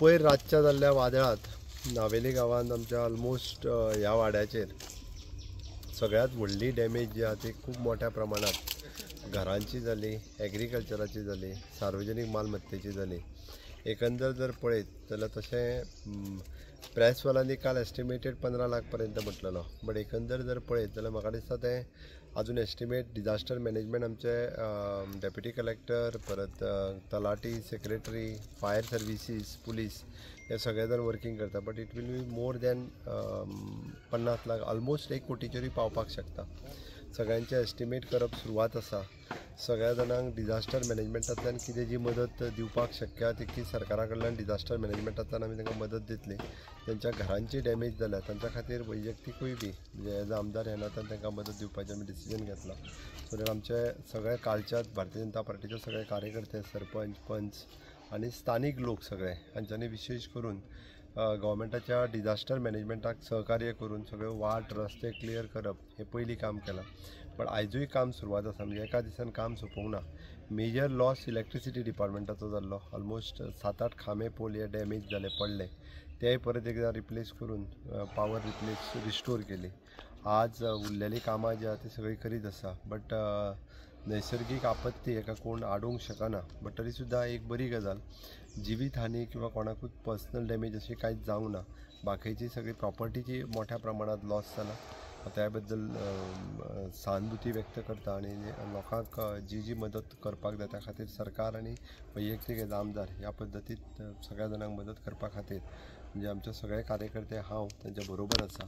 पयर रातच्या जाल्ल्या वादळांत नावेली गांवांत आमच्या ऑलमोस्ट ह्या वाड्याचेर सगळ्यांत व्हडली डॅमेज जी आहा ती खूब मोठ्या प्रमाणात घरांची जाली, एग्रीकल्चराची जाली, सार्वजनीक मालमत्तेची जाली. एकंदर जर पळयत जाल्यार तशें प्रेसवाल्यांनी काल एस्टिमेटेड 15 लाख पर्यंत म्हटलेलो, बट एकंदर जर पळयत जाल्यार म्हाका दिसता तें अजून एस्टिमेट डिजास्टर मॅनेजमेंट आमचे डेप्युटी कलेक्टर, परत talati, secretary, fire services, police हे सगळे जाण वर्किंग करता, but it will be more than 50 lakh, almost 1 कोटीचेरूय पावपाक शकता. सगळ्यांचे एस्टिमेट करप सुरवात आसा. सगळ्या जाणांक डिजास्टर मॅनेजमेंटांतल्यान कितें जी मदत दिवपाक शक्य तितकी सरकारा कडल्यान डिजास्टर मॅनेजमेंटांतल्यान आमी तांकां मदत दितली. तांच्या घरांची डॅमेज जाल्या तांच्या खातीर वैयक्तिकूय बी म्हणजे एज अ आमदार ह्या नात्यान तांकां मदत दिवपाचें आमी डिसिजन घेतलां. सो that आमचे सगळे कालच्यात भारतीय जनता पार्टीचे सगळे कार्यकर्ते, सरपंच, पंच आनी स्थानीक लोक सगळे हांच्यांनी विशेश करून गव्हर्मेंटाच्या डिजास्टर मॅनेजमेंटाक सहकार्य करून सगळे वाट रस्ते क्लियर करप हें पयलीं काम केलां. बट आयजूय काम सुरवात आसा, म्हणजे एका दिसान काम सोंपोवंक ना. मेजर लॉस इलेक्ट्रिसिटी डिपार्टमेंटाचो जाल्लो, ऑलमोस्ट 7-8 खांबे पोल हे डॅमेज जाले, पडले, तेय परत एकदां रिप्लेस करून पावर रिप्लेस रिस्टोर केली. आज उरलेलीं कामां जी आहा ती सगळीं करीत आसा. बट नैसर्गीक आपत्ती हेका कोण आडोवंक शकना, बट तरी सुद्दां एक बरी गजाल, जिवीत हानी किंवा कोणाकूच पर्सनल डॅमेज अशी कांयच जावंक ना. बाकीची सगळी प्रॉपर्टीची मोठ्या प्रमाणात लॉस जाला, त्या बद्दल सहानुभूती व्यक्त करता आनी लोकांक जी जी मदत करपाक जाय त्या खातीर सरकार आनी वैयक्तीक एज आमदार ह्या पद्दतीत सगळ्या जाणांक मदत करपा खातीर म्हणजे आमचे सगळे कार्यकर्ते हांव तांच्या बरोबर आसा.